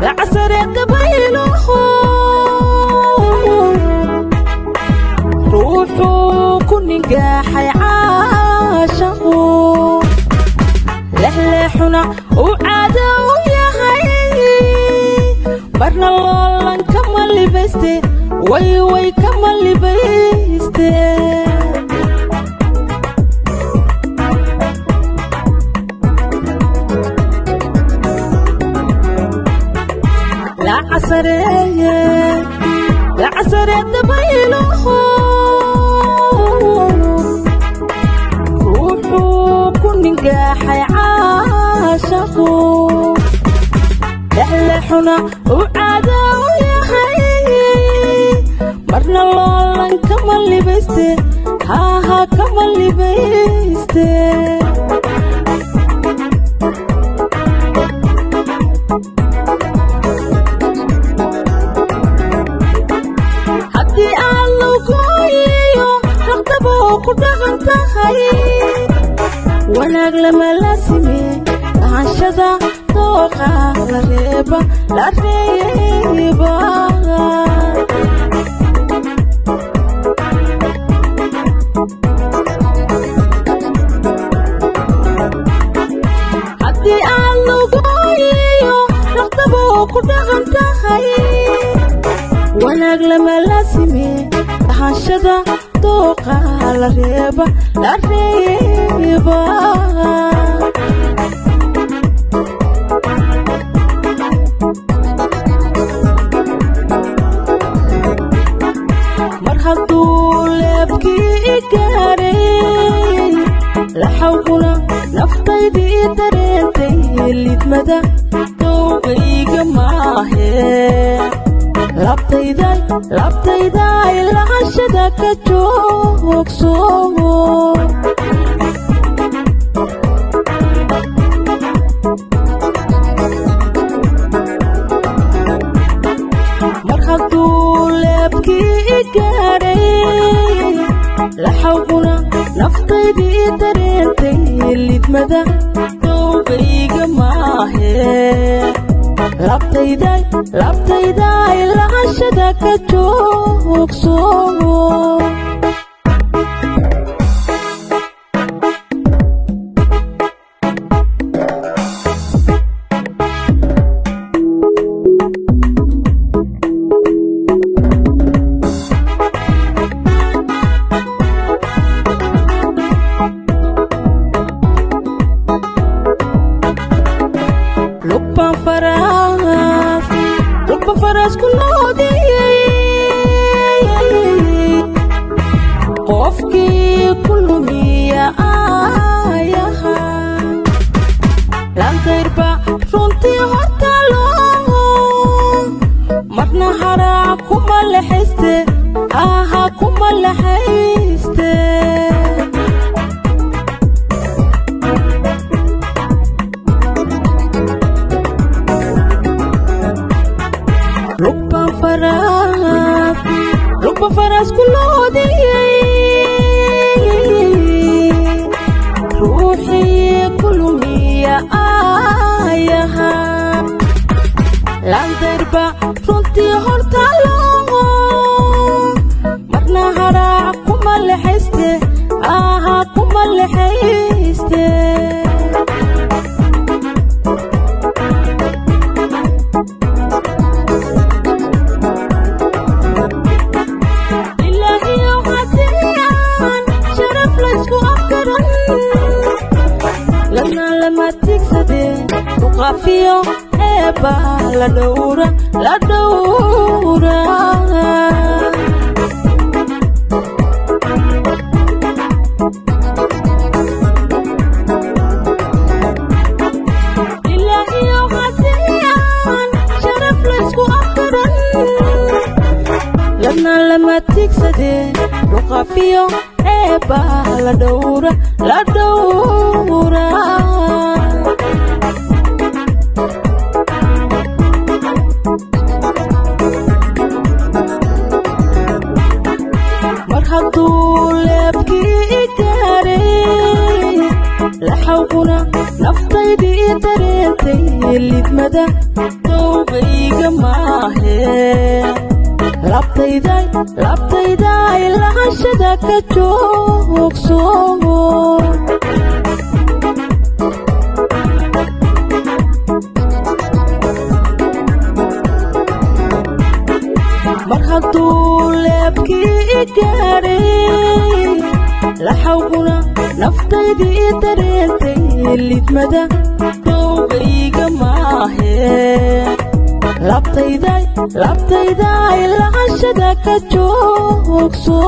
Lacasare dabayluhu ruuxuu ku ningaaxay caashaqu lexleexuna uu caado u yahay marna loolan kama libayste way kama libayste. Lacasare dabayluhu ruuxuu ku ningaaxay caashaqu lexleexuna uu caado u yahay marna loolan kama libayste haaha kama libayste. Haddii aan lugooyiyo raqdaba oo ku dhaqan tahay wanaag lama laasime lahaanshaha dooqa la reeba la reeba. Haddii aan lugooyiyo raqdaba oo ku dhaqan tahay wanaag lama laasime lahaanshaha dooqa la reeba la reeba. Mar hadduu leebkii i gaaray laxawguna naftaydii dareentay lidmada dowgayga maahe labtayday lahashada ka joogso. Mar hadduu leebkii i gaaray laxawguna naftaydii dareentay lidmada dowgayga maahe labtayday lahashada ka joogso. Lugban faras ku loodiyey qofkii ku lumiya aayaha lantayrba runtii hortaalo marna haraac kuma lexayste aaha kuma lexayste. Lugban faras ku loodiyey ruuxii ku lumiya aayaha lantayrba runtii hortaalo marna haraac kuma lexayste aaha kuma lexayste. Duqaafiyo eeba la dhowra la dhowra. Ilaahiyo haddii aan sharaf laysku afgaran ladna lama tigsadee duqaafiyo eeba la dhowra la dhowra. Mar hadduu leebkii i gaaray Laxawguna naftaydii dareentay, lidmada dowgayga maahe. Labtayday, labtayday, lahashada ka joogso. Mar hadduu leebkii i gaadhay, laxawguna naftaydii dareentay, lidmada dowgayga maahe. Labtayday, labtayday, lahashada ka joogso.